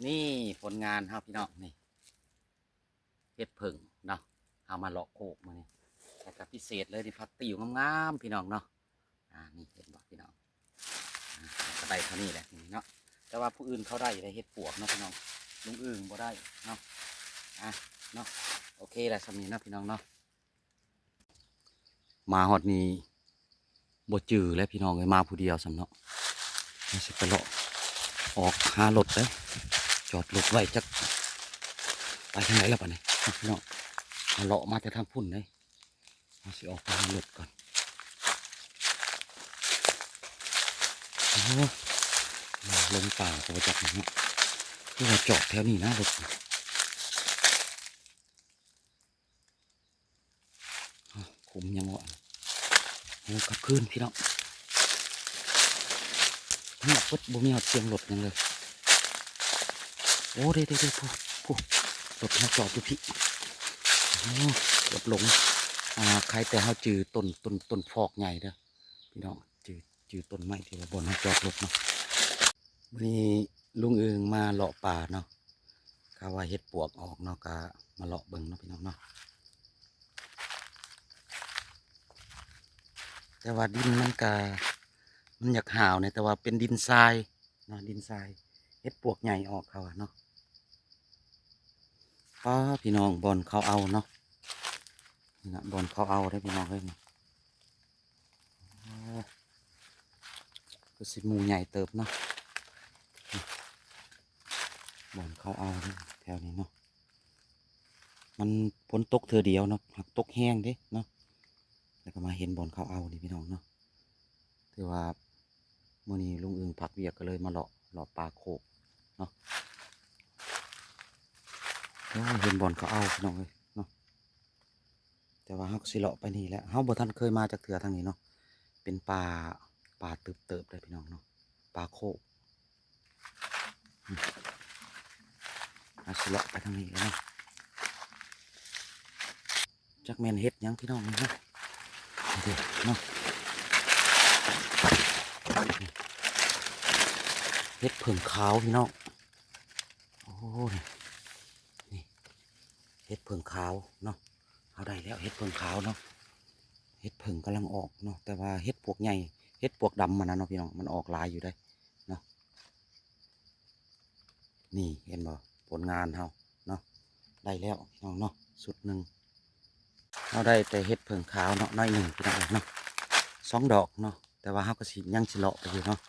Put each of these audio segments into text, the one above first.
ນີ້ຜົນງານເຮົາພີ່ນ້ອງ ນີ້ເຫັດເຜິ້ງເນາະ ເຮົາມາເລາະໂຄກມື້ນີ້ ແລ້ວກໍພິເສດເລີຍ ນີ້ຜັກຕິ້ວງາມໆ ພີ່ນ້ອງເນາະ. ອ່າ ນີ້ເຫັນບໍ່ພີ່ນ້ອງ ອ່າ ກໍໄດ້ເທົ່ານີ້ແຫຼະນີ້ເນາະ ແຕ່ວ່າຜູ້ອື່ນເຂົາໄດ້ໄດ້ເຫັດປວກເນາະພີ່ນ້ອງ ລຸງອຶ່ງບໍ່ໄດ້ເນາະ. ອ່າ ເນາະ ໂອເຄລະ ສ່ຳນີ້ເນາະພີ່ນ້ອງເນາະ. ມາຮອດນີ້ບໍ່ຈື່ແລ້ວພີ່ນ້ອງເອີຍ ມາຜູ້ດຽວຊ້ຳເນາະ. ເຮົາຊິໄປເລາະອອກຫາລົດເດ້ ຈອດລົດໄວ້ຈັກ ໄປທາງໃດລະບາດນີ້ເນາະພີ່ນ້ອງ. ເຮົາເລາະມາແຕ່ທາງພຸ້ນເດ້ ເຮົາຊິອອກໄປຫາລົດກ່ອນ. ໂອ້ ລົງປ່າກໍບໍ່ຈັກເນາະ ຄືວ່າຈອດແຖວນີ້ນະລົດ. ຂຸມຫຍັງວະ ໂອ້ ກັບຄືນພີ່ນ້ອງ ງຽບເບິດ ບໍ່ມີຮອດສຽງລົດຫຍັງເລີຍ. ໂອ້ ເດ້ໆໆ ຜູ້ ຜູ້ ລົດເຮົາຈອດຢູ່ພີ້. ໂອ້ ເກືອບຫຼົງ ອ່າ ໃຄແຕ່ເຮົາຈື່ຕົ້ນ ຕົ້ນ ຕົ້ນຟອກໃຫຍ່ເດີພີ່ນ້ອງ ຈື່ ຈື່ຕົ້ນໄມ້ທີ່ວ່າບ່ອນເຮົາຈອດລົດເນາະ. ມື້ນີ້ລຸງອຶ່ງມາເລາະປ່າເນາະ ເຂົາວ່າເຫັດປວກອອກເນາະ ກະມາເລາະເບິ່ງເນາະພີ່ນ້ອງເນາະ. ແຕ່ວ່າດິນມັນກະ ມັນຢາກຫາວແດ່ ແຕ່ວ່າເປັນດິນຊາຍເນາະ ດິນຊາຍ ເຫັດປວກໃຫຍ່ອອກເຂົາວ່າເນາະ. ປ້າ ພີ່ນ້ອງ ບ່ອນເຂົາເອົາເນາະ ນີ້ນະ ບ່ອນເຂົາເອົາເດ້ພີ່ນ້ອງເອີຍ. ໂອ້ ຄືຊິໝູ່ໃຫຍ່ເຕີບເນາະ ບ່ອນເຂົາເອົາແຖວນີ້ເນາະ. ມັນຝົນຕົກເທື່ອດຽວເນາະ ຫາກຕົກແຮງເດ້ເນາະ ແລ້ວກໍມາເຫັນບ່ອນເຂົາເອົານີ້ພີ່ນ້ອງເນາະ. ຖືວ່າມື້ນີ້ລຸງອຶ່ງພັກວຽກກໍເລີຍມາເລາະ ເລາະປ່າໂຄກເນາະ. ໂອ້ ເຫັນບ່ອນເຂົາເອົາພີ່ນ້ອງເອີຍເນາະ. ແຕ່ວ່າເຮົາກໍຊິເລາະໄປນີ້ແຫຼະ ເຮົາບໍ່ທັນເຄີຍມາຈັກເທື່ອທາງນີ້ເນາະ ເປັນປ່າ ປ່າຕຶບເຕີບເດ້ພີ່ນ້ອງເນາະ ປ່າໂຄກ. ອືມ ເຮົາຊິເລາະໄປທາງນີ້ເນາະ ຈັກແມ່ນເຫັດຫຍັງພີ່ນ້ອງເນາະ. ເຫັດເຜິ້ງຂາວພີ່ນ້ອງ ໂອ້ຍ ນີ້ ເຫັດເຜິ້ງຂາວເນາະ ເຮົາໄດ້ແລ້ວເຫັດເຜິ້ງຂາວເນາະ. ເຫັດເຜິ້ງກຳລັງອອກເນາະ ແຕ່ວ່າເຫັດປວກໃຫຍ່ ເຫັດປວກດຳມັນນະເນາະພີ່ນ້ອງ ມັນອອກຫຼາຍຢູ່ເດ້ເນາະ. ນີ້ເຫັນບໍ່ ຜົນງານເຮົາເນາະ ໄດ້ແລ້ວພີ່ນ້ອງເນາະ ຊຸດໜຶ່ງ. ເຮົາໄດ້ແຕ່ເຫັດເຜິ້ງຂາວເນາະ ໜ້ອຍໜຶ່ງພີ່ນ້ອງເນາະ ສອງດອກເນາະ. ແຕ່ວ່າເຮົາກໍຊິ ຍັງຊິເລາະໄປຢູ່ເນາະ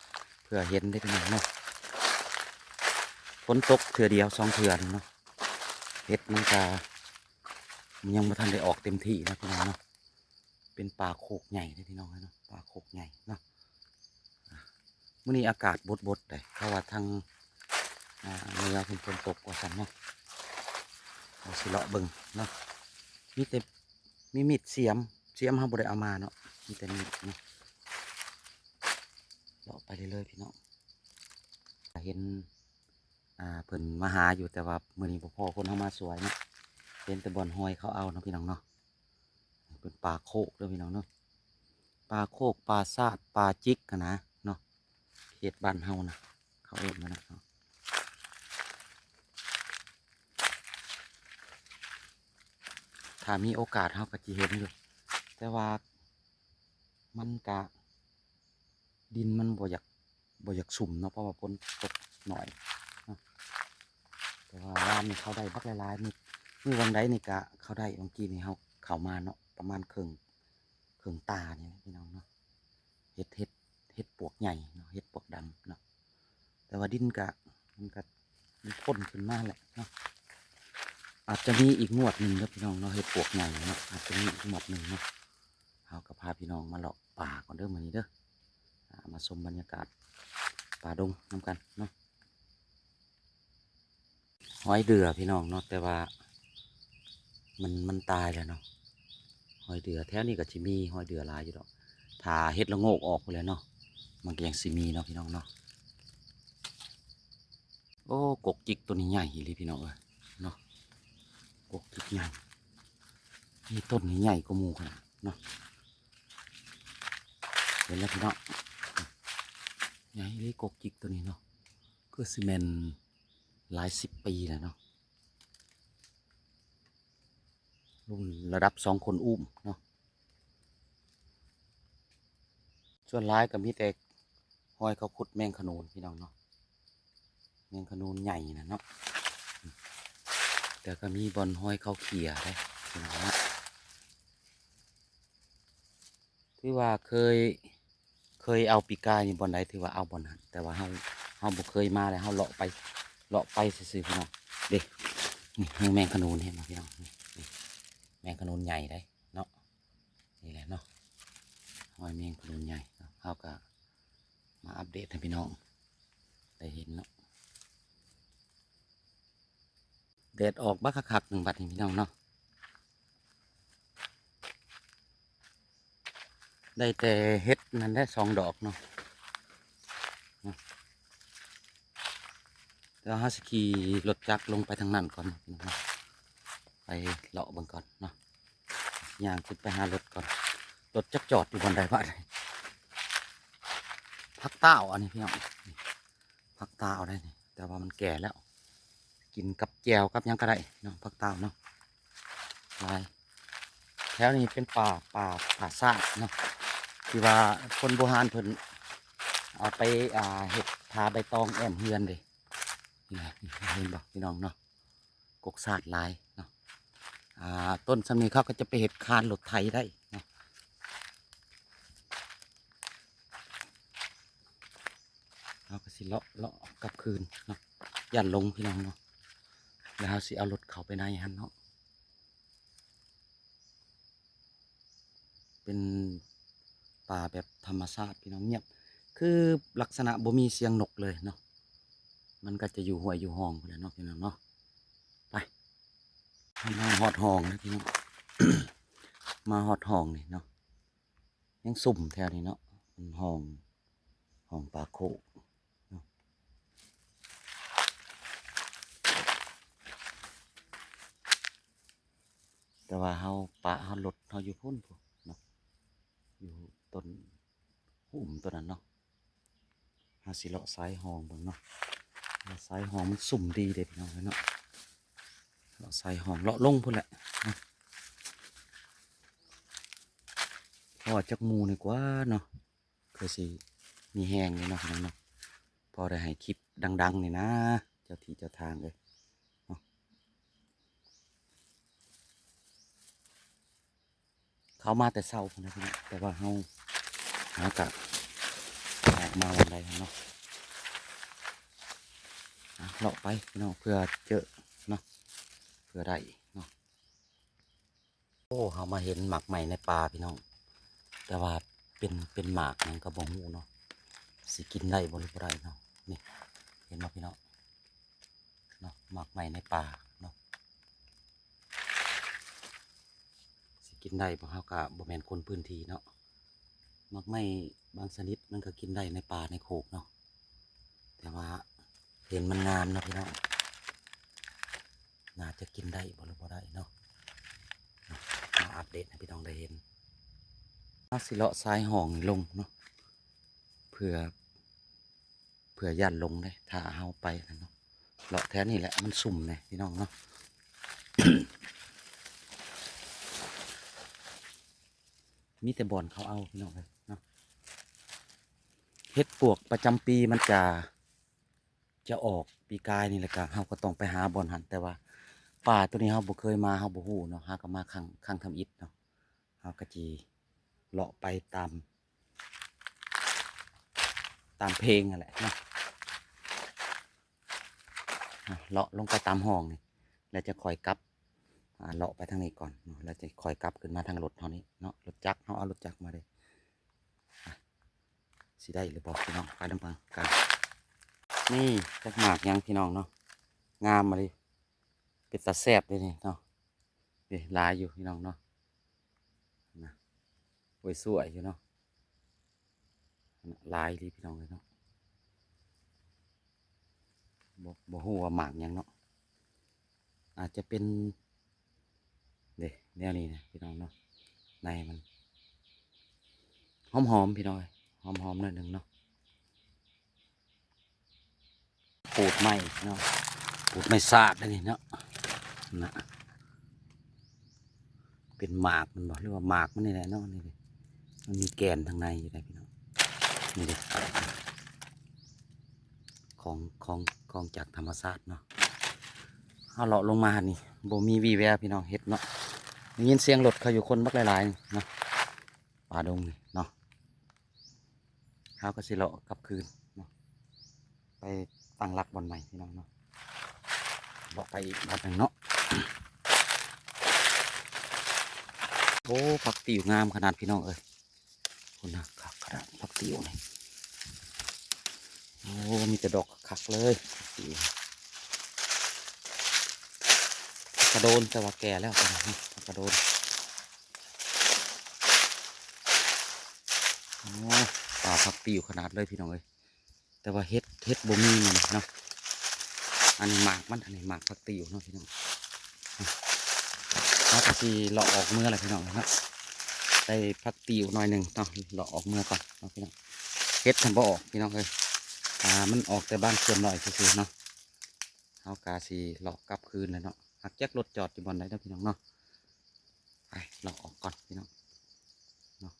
ເພື່ອເຫັນເດ້ພີ່ນ້ອງເນາະ. ຝົນຕົກເທື່ອດຽວສອງເທື່ອນີ້ເນາະ ເຫັດມັນກະຍັງບໍ່ທັນໄດ້ອອກເຕັມທີ່ເນາະພີ່ນ້ອງເນາະ. ເປັນປ່າໂຄກໃຫຍ່ເດ້ພີ່ນ້ອງເອີຍເນາະ ປ່າໂຄກໃຫຍ່ເນາະ. ອາ ມື້ນີ້ອາກາດບົດໆ ເດ້ ເພາະວ່າທາງ ອາ ເໜືອເພິ່ນຝົນຕົກວ່າຊັ້ນເນາະ. ເຮົາຊິເລາະເບິ່ງເນາະ ມີແຕ່ ມີມີດສຽມ ສຽມເຮົາບໍ່ໄດ້ເອົາມາເນາະ ມີແຕ່ມີດເນາະ. ເລາະໄປເລື້ອຍໆ ພີ່ນ້ອງ ເຫັນ ອ່າ ເພິ່ນມາຫາຢູ່ ແຕ່ວ່າມື້ນີ້ບໍ່ພໍ້ຄົນເຮົາມາຊ່ວຍເນາະ ເຫັນແຕ່ບ່ອນຮອຍເຂົາເອົາເນາະ ພີ່ນ້ອງເນາະ. ເປັນປ່າໂຄກເດີພີ່ນ້ອງເນາະ ປ່າໂຄກ ປ່າຊາດ ປ່າຈິກຫັ້ນນະເນາະ ເຂດບ້ານເຮົານະ ເຂົາເອີ້ນມານະເນາະ. ຖ້າມີໂອກາດເຮົາກໍຊິເຫັນຢູ່ ແຕ່ວ່າມັນກະ ດິນມັນບໍ່ຢາກ ບໍ່ຢາກຊຸ່ມເນາະ ເພາະວ່າຝົນຕົກໜ້ອຍເນາະ. ແຕ່ວ່າວານນີ້ເຂົາໄດ້ບັກຫຼາຍໆ ມື້ ມື້ຫວ່າງໃດນີ້ກະເຂົາໄດ້ ຫວ່າງກີ້ນີ້ເຮົາເຂົ້າມາເນາະ ປະມານເຄິ່ງ ເຄິ່ງຕານີ້ແຫຼະ ພີ່ນ້ອງເນາະ. ເຫັດ ເຫັດ ເຫັດປວກໃຫຍ່ເນາະ ເຫັດປວກດຳເນາະ. ແຕ່ວ່າດິນກະ ມັນກະ ມັນພົ້ນຂຶ້ນມາແຫຼະເນາະ. ອາດຈະມີອີກງວດໜຶ່ງເດີພີ່ນ້ອງເນາະ ເຫັດປວກໃຫຍ່ເນາະ ອາດຈະມີອີກງວດໜຶ່ງເນາະ. ເຮົາກໍພາພີ່ນ້ອງມາເລາະປ່າກ່ອນເດີມື້ນີ້ເດີ ອາ ມາຊົມບັນຍາກາດປ່າດົງນຳກັນເນາະ. ຮອຍເດື່ອພີ່ນ້ອງເນາະ ແຕ່ວ່າມັນ ມັນຕາຍແລ້ວເນາະ. ຮອຍເດື່ອ ແຖວນີ້ກໍຊິມີຮອຍເດື່ອຫຼາຍຢູ່ດອກ ຖ້າເຫັດລະໂງກອອກພຸ້ນແຫຼະເນາະ ມັນກໍຍັງຊິມີເນາະ ພີ່ນ້ອງເນາະ. ໂອ້ ກົກຈິກໂຕນີ້ໃຫຍ່ອີ່ຫຼີພີ່ນ້ອງເອີຍເນາະ ກົກຈິກໃຫຍ່ ມີຕົ້ນນີ້ໃຫຍ່ກວ່າໝູ່ຂະໜາດເນາະ. ເຫັນແລ້ວພີ່ນ້ອງ ໃຫຍ່ອີ່ຫຼີກົກຈິກໂຕນີ້ເນາະ ຄືຊິແມ່ນ ຫຼາຍສິບປີແລ້ວເນາະ ລຸ້ນລະດັບສອງຄົນອຸ້ມເນາະ. ສ່ວນຫຼາຍກໍມີແຕ່ຮອຍເຂົາຂຸດແມງຂະໜູນ ພີ່ນ້ອງເນາະ, ແມງຂະໜູນໃຫຍ່ນະເນາະ. ແຕ່ກໍມີບ່ອນຮອຍເຂົາເຂ້ຍເດ້ ພີ່ນ້ອງເນາະ. ຖືວ່າເຄີຍ ເຄີຍເອົາປີກາຍນີ້ ບ່ອນໃດຖືວ່າເອົາບ່ອນນັ້ນ, ແຕ່ວ່າເຮົາ ເຮົາບໍ່ເຄີຍມາ ແລ້ວເຮົາເລາະໄປ ເລາະໄປຊື່ໆ ພີ່ນ້ອງ. ເດ້ ນີ້ ແມງຂະໜູນ ເຫັນບໍ່ ພີ່ນ້ອງ? ນີ້ ແມງຂະໜູນໃຫຍ່ເດ້ເນາະ. ນີ້ແຫຼະເນາະ ຮອຍແມງຂະໜູນໃຫຍ່ເນາະ. ເຮົາກໍມາອັບເດດໃຫ້ພີ່ນ້ອງໄດ້ເຫັນເນາະ. ແດດອອກບັກຄັກໆ ໜຶ່ງບັດນີ້ ພີ່ນ້ອງເນາະ. ໄດ້ແຕ່ເຫັດນັ້ນແຫຼະ ສອງດອກເນາະ. ແລ້ວເຮົາຊິຂີ່ລົດຈັກລົງໄປທາງນັ້ນກ່ອນເນາະ ໄປເລາະເບິ່ງກ່ອນເນາະ. ຍ່າງຂຶ້ນໄປຫາລົດກ່ອນ ລົດຈັກຈອດຢູ່ບ່ອນໃດວະ. ຜັກຕ້າວອັນນີ້ ພີ່ນ້ອງ ຜັກຕ້າວໄດ໋ນີ້ ແຕ່ວ່າມັນແກ່ແລ້ວ ກິນກັບແຈ່ວກັບຫຍັງກໍໄດ້ເນາະ ຜັກຕ້າວເນາະ. ຫຼາຍ ແຖວນີ້ເປັນປ່າ ປ່າ ປ່າຊາດເນາະ ທີ່ວ່າຄົນບູຮານເພິ່ນເອົາໄປ ອ່າ ເຮັດຜ້າໃບຕອງແອ້ມເຮືອນເດ້. ນີ້ ເຫັນບໍ່ ພີ່ນ້ອງເນາະ? ກົກຊາດຫຼາຍເນາະ. ອ່າ ຕົ້ນສ່ຳນີ້ເຂົາກໍຈະໄປເຮັດຄານລົດໄຖໄດ້ເນາະ. ເຮົາກໍຊິເລາະ ເລາະກັບຄືນເນາະ ຢ້ານຫຼົງ ພີ່ນ້ອງເນາະ. ແລ້ວເຮົາຊິເອົາລົດເຂົ້າໄປໃນຫັ້ນເນາະ. ເປັນປ່າແບບທຳມະຊາດ ພີ່ນ້ອງ ງຽບ ຄືລັກສະນະບໍ່ມີສຽງນົກເລີຍເນາະ. ມັນກໍຈະຢູ່ຫ້ວຍຢູ່ຮ່ອງພຸ້ນແຫຼະເນາະ ພີ່ນ້ອງເນາະ. ໄປ ເຮົາມາຮອດຮ່ອງແລ້ວ ພີ່ນ້ອງ ມາຮອດຮ່ອງນີ້ເນາະ. ຍັງຊຸ່ມແຖວນີ້ເນາະ ເປັນຮ່ອງ ຮ່ອງປ່າໂຄກເນາະ. ແຕ່ວ່າເຮົາປະ ເຮົາລົດເຮົາຢູ່ພຸ້ນເນາະ ຢູ່ຕົ້ນຫຸ້ມຕົ້ນນັ້ນເນາະ. ເຮົາຊິເລາະຊາຍຮ່ອງເບິ່ງເນາະ ວ່າຊາຍຮ່ອງມັນຊຸ່ມດີເດ້ ພີ່ນ້ອງເນາະ. ເລາະຊາຍຮ່ອງ ເລາະລົງພຸ້ນແຫຼະເນາະ ເພາະວ່າຈັກໝູ່ນີ້ກວ່າເນາະ ຄືຊິມີແຮງຢູ່ເນາະ ພີ່ນ້ອງເນາະ. ພໍໄດ້ໃຫ້ຄລິບດັງໆ ນີ້ນະ ເຈົ້າທີ່ເຈົ້າທາງເອີຍເນາະ. ເຂົ້າມາແຕ່ເຊົ້າພຸ້ນນະ ພີ່ນ້ອງ ແຕ່ວ່າເຮົາຫາກະອອກມາວັນໃດຫັ້ນເນາະ. ອ່ະ ເລາະໄປ ພີ່ນ້ອງ ເພື່ອເຈີເນາະ ເພື່ອໄດ້ເນາະ. ໂອ້ ເຮົາມາເຫັນໝາກໄມ້ໃນປ່າ ພີ່ນ້ອງ ແຕ່ວ່າເປັນ ເປັນໝາກຫຍັງກໍບໍ່ຮູ້ເນາະ ຊິກິນໄດ້ບໍ່ ຫຼື ບໍ່ໄດ້ເນາະ. ນີ້ ເຫັນບໍ່ ພີ່ນ້ອງເນາະ ໝາກໄມ້ໃນປ່າເນາະ. ຊິກິນໄດ້ບໍ່ ເຮົາກະບໍ່ແມ່ນຄົນພື້ນທີ່ເນາະ. ໝາກໄມ້ບາງຊະນິດມັນກໍກິນໄດ້ໃນປ່າໃນໂຄກເນາະ ແຕ່ວ່າເຫັນມັນງາມເນາະ ພີ່ນ້ອງ ໜ້າຈະກິນໄດ້ບໍ່ ຫຼື ບໍ່ໄດ້ເນາະ. ມາອັບເດດໃຫ້ພີ່ນ້ອງໄດ້ເຫັນ. ເຮົາຊິເລາະຊາຍຮ່ອງນີ້ລົງເນາະ ເພື່ອ ເພື່ອຢ້ານຫຼົງເດ້ ຖ້າເຮົາໄປນັ້ນເນາະ. ເລາະແຖວນີ້ແຫຼະ ມັນຊຸ່ມເດ້ ພີ່ນ້ອງເນາະ. ມີແຕ່ບ່ອນເຂົາເອົາ ພີ່ນ້ອງເອີຍເນາະ. ເຫັດປວກປະຈຳປີມັນຈະ ຈະອອກປີກາຍນີ້ ແລ້ວກະເຮົາກໍຕ້ອງໄປຫາບ່ອນຫັ້ນ ແຕ່ວ່າປ່າໂຕນີ້ເຮົາບໍ່ເຄີຍມາ ເຮົາບໍ່ຮູ້ເນາະ. ເຮົາກໍມາຄັ້ງ ຄັ້ງທຳອິດເນາະ ເຮົາກໍຊິເລາະໄປຕາມ ຕາມເພງຫັ້ນແຫຼະເນາະ. ອ່ະ ເລາະລົງໄປຕາມຮ່ອງນີ້ ແລ້ວຈະຄ່ອຍກັບ ອ່າ ເລາະໄປທາງນີ້ກ່ອນເນາະ ແລ້ວຈະຄ່ອຍກັບຂຶ້ນມາທາງລົດເຮົານີ້ເນາະ. ລົດຈັກ ເຮົາເອົາລົດຈັກມາເດ້. ອ່ະ ຊິໄດ້ຫຼືບໍ່ ພີ່ນ້ອງ ໄປນຳກັນ. ນີ້ຈັກໝາກຫຍັງ ພີ່ນ້ອງເນາະ ງາມມາເລີຍ ເປັນຕາແຊບເດ້ນີ້ເນາະ. ນີ້ຫຼາຍຢູ່ ພີ່ນ້ອງເນາະ ນະ ໂອ້ຍ ສວຍຢູ່ເນາະ. ຫຼາຍອີ່ຫຼີ ພີ່ນ້ອງເອີຍເນາະ. ບໍ່ ບໍ່ຮູ້ວ່າໝາກຫຍັງເນາະ ອາດຈະເປັນ ເດ້ ແນວນີ້ນະ ພີ່ນ້ອງເນາະ. ໃນມັນຫອມໆ ພີ່ນ້ອງເອີຍ ຫອມໆ ໜ້ອຍໜຶ່ງເນາະ. ປູດໄມ້ເນາະ ປູດໄມ້ຊາດເດ້ນີ້ເນາະ ນະ ເປັນໝາກມັນບໍ່ ຫຼືວ່າໝາກມັນນີ້ແຫຼະເນາະ ນີ້ເດ້ ມັນມີແກ່ນທາງໃນຢູ່ເດ້ພີ່ນ້ອງ ນີ້ເດ້ ຂອງ ຂອງ ຂອງຈາກທຳມະຊາດເນາະ. ເຮົາເລາະລົງມານີ້ ບໍ່ມີວີ່ແວວພີ່ນ້ອງ ເຫັດເນາະ ໄດ້ຍິນສຽງລົດເຂົາຢູ່ ຄົນບັກຫຼາຍໆນີ້ເນາະ ປ່າດົງນີ້ເນາະ. ເຮົາກໍຊິເລາະກັບຄືນເນາະ ໄປຕັ້ງຫຼັກບ່ອນໃໝ່ພີ່ນ້ອງເນາະ ເລາະໄປອີກບ່ອນໜຶ່ງເນາະ. ໂອ້ ຜັກຕິ້ວງາມຂະໜາດພີ່ນ້ອງເອີຍ ພຸ້ນນະ ຄັກຂະໜາດຜັກຕິ້ວນີ້ ໂອ້ ມີແຕ່ດອກຄັກໆເລີຍ ຜັກຕິ້ວ ຜັກກະໂດນ ແຕ່ວ່າແກ່ແລ້ວ ຜັກກະໂດນ. ໂອ້ ປ່າຜັກຕິ້ວຂະໜາດເລີຍພີ່ນ້ອງເອີຍ ແຕ່ວ່າເຫັດ ເຫັດບໍ່ມີມື້ນີ້ເນາະ. ອັນນີ້ໝາກມັນ ອັນນີ້ໝາກຜັກຕິ້ວເນາະພີ່ນ້ອງ. ເຮົາກໍຊິເລາະອອກເມືອແລ້ວພີ່ນ້ອງເນາະ ໄດ້ຜັກຕິ້ວໜ້ອຍໜຶ່ງເນາະ ເລາະອອກເມືອກ່ອນເນາະພີ່ນ້ອງ. ເຫັດມັນບໍ່ອອກພີ່ນ້ອງເອີຍ ອ່າ ມັນອອກແຕ່ບາງສ່ວນໜ້ອຍຊື່ໆເນາະ. ເຮົາກໍຊິເລາະກັບຄືນແລ້ວເນາະ ຫາກຈັກລົດຈອດຢູ່ບ່ອນໃດເນາະພີ່ນ້ອງເນາະ. ໄປເລາະອອກກ່ອນພີ່ນ້ອງເນາະ.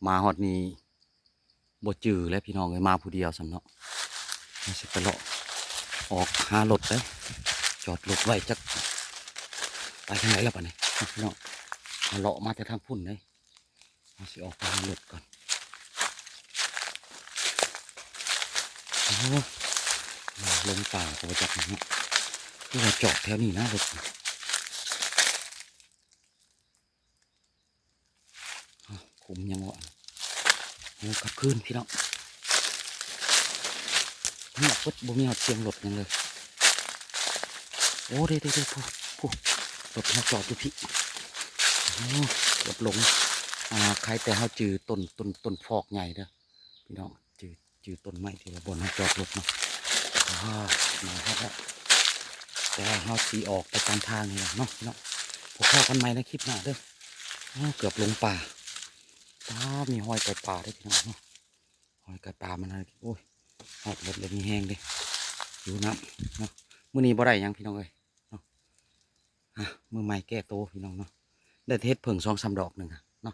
ມາຮອດນີ້ບໍ່ຈື່ແລ້ວພີ່ນ້ອງເອີຍ ມາຜູ້ດຽວຊ້ຳເນາະ. ເຮົາຊິໄປເລາະອອກຫາລົດເດ້ ຈອດລົດໄວ້ຈັກ ໄປທາງໃດລະບາດນີ້ເນາະພີ່ນ້ອງ. ເຮົາເລາະມາແຕ່ທາງພຸ້ນເດ້ ເຮົາຊິອອກໄປຫາລົດກ່ອນ. ໂອ້ ລົງປ່າກໍບໍ່ຈັກເນາະ ຄືວ່າຈອດແຖວນີ້ນະລົດ. ອ້າວ ຂຸມຫຍັງວະ ໂອ້ ກັບຄືນພີ່ນ້ອງ ງຽບເບິດ ບໍ່ມີຮອດສຽງລົດຫຍັງເລີຍ. ໂອ້ ເດ້ໆໆ ຜູ້ ຜູ້ ລົດເຮົາຈອດຢູ່ພີ້. ໂອ້ ເກືອບຫຼົງ ອ່າ ໃຄແຕ່ເຮົາຈື່ຕົ້ນ ຕົ້ນ ຕົ້ນຟອກໃຫຍ່ເດີພີ່ນ້ອງ ຈື່ ຈື່ຕົ້ນໄມ້ທີ່ວ່າບ່ອນເຮົາຈອດລົດເນາະ. ອາ ມາຮອດແລ້ວ ແຕ່ວ່າເຮົາຊິອອກໄປຕາມທາງນີ້ແຫຼະເນາະພີ່ນ້ອງ. ພົບພໍ້ກັນໃໝ່ໃນຄລິບໜ້າເດີ. ໂອ້ ເກືອບຫຼົງປ່າ ປາ ມີຮອຍໄກ່ປ່າເດ້ພີ່ນ້ອງເນາະ ຮອຍໄກ່ປ່າມັນ ໂອ້ຍ ຮອດລົດແລ້ວມີແຮງເດ້ ຫິວນ້ຳເນາະ. ມື້ນີ້ບໍ່ໄດ້ຫຍັງພີ່ນ້ອງເອີຍເນາະ. ອ່ະ ມື້ໃໝ່ແກ້ໂຕພີ່ນ້ອງເນາະ ໄດ້ແຕ່ເຫັດເຜິ້ງສອງສາມດອກໜຶ່ງເນາະ.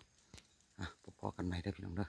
ອ່ະ ພົບພໍ້ກັນໃໝ່ເດີພີ່ນ້ອງເດີ.